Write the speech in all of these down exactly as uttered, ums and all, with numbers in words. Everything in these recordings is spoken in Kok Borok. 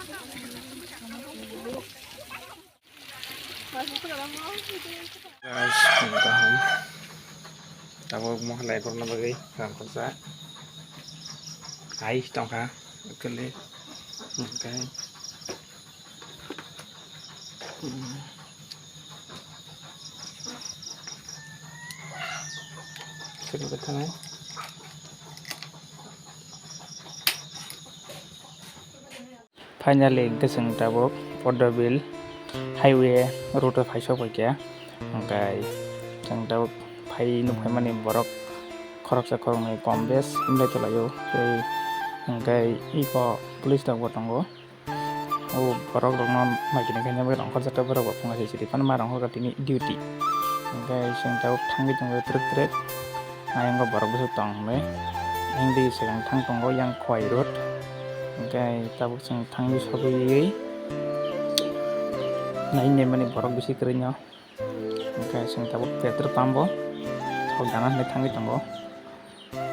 Guys, ang kaham. Tabuk mohalai korna bagwi rang khorsa. Hai tongkha, kali. Okay. Sini betanai. Finally, hwnkhe chwng tabuk Poddobil highway route o phaisok paikha. Hwnkhe chwng tabuk phai nukphaimani borok khoroksa khoroknwi kom bes wngwi tonglaio. Tei hwnkhe iko police rokbo tongo. O borok rokno maikini khaina bagwi rongkhorjakha borok bo phunga sisiri phano ma rongkhorkha tini duty. Hwnkhe chwng tabuk thangwi tongo twrwk twrwk. Ayang o borok bwswk tong hwnwi. Ayang di swkang thang tongo yang Khowai road. Hwnkhe tabuk chwng thangwi sogwi nainai mani borok bisi kwrwino. Hwnkhe chwng tabuk petrol pump o thok dana hinwi thangwi tongo.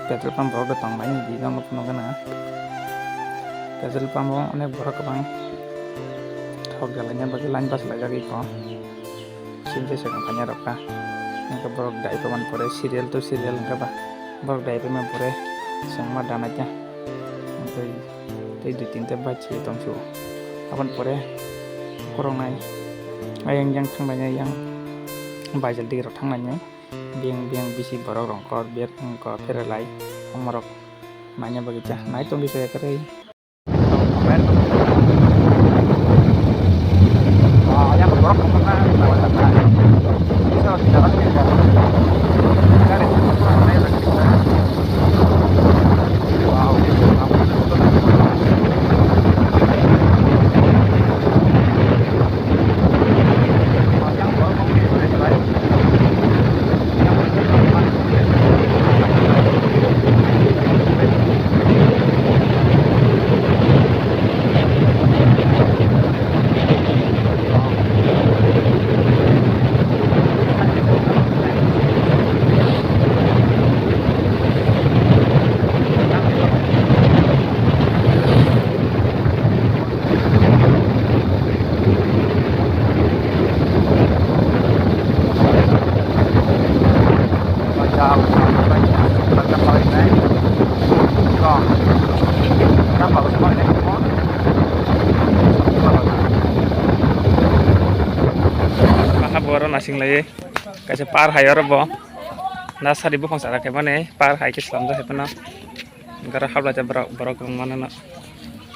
Petrol pump borok rok tong mani di nokno phunukgana. Petrol pump o onek borok kwbang thok dalaina bagwi line bachalaijagwi tongo. Sini se swkang phaina rok kha. Hwnkhe borok dai phaimani pore serial to serial hwnkhe ba borok dai phaimani pore chwng ma danaikha. Hwnkhe tei dui tinta bike se tongphio. Aboni pore khoroknai ayang yang thanglainai yang baijal dik rok thanglainai. Biyang biyang bisi borok rongkhor biyang wngkha pherelai omorok naina bagwi kha nai tongwi khe kwrwi. Aha boro nasing lai kaisa par hai oro bo nasari buphang sara khe mani par hai khe slamjak hai phano. Garo habla te borok, borok rok mano no.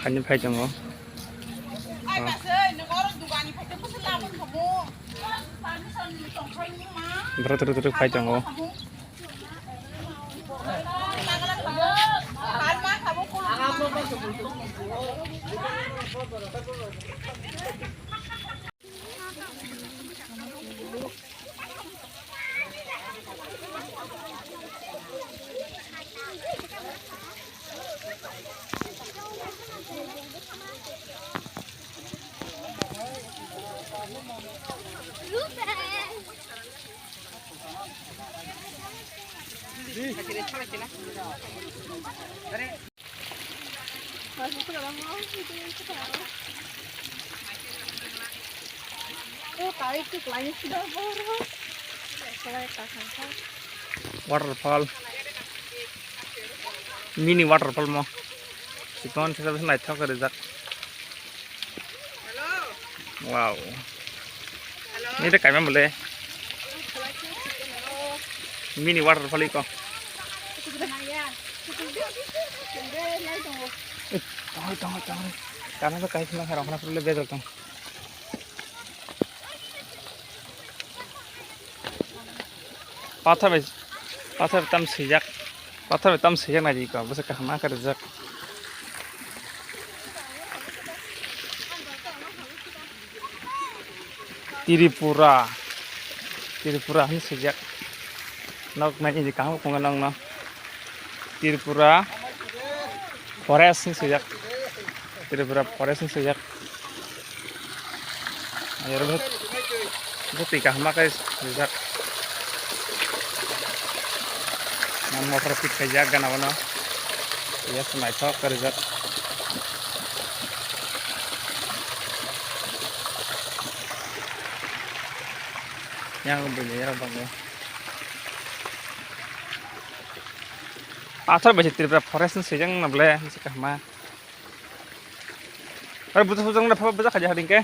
Phani phai tongo. Borok tere tere phai tongo. Waterfall, mini waterfall mo, sikon sisa naithok rijak. Wow. Ni de kaimang bole. Mini waterfall iko. Eh, tong, tong, tong. Karena tuh kayak cuma orang pernah perlu beda tong. Pathor bai, pathor tam swijak, pathor bai tam swijak naidi ko, bwswk kaham ma khe rijak. Tripura, Tripura hin swijak. Nok nai idi kaham khunga nokno. Tripura forest hin swijak. Tripura forest hin swijak. Ayar bo, bo twi kaham ma khe rijak. Motor fit khaijak gana bono. Yes, naithok khe rijak. Yang bini yang bangni. Asal besi Tripura forest ni sejang na ble, si kahma. Ar butuh bujang na phaba bujak haja haring ke.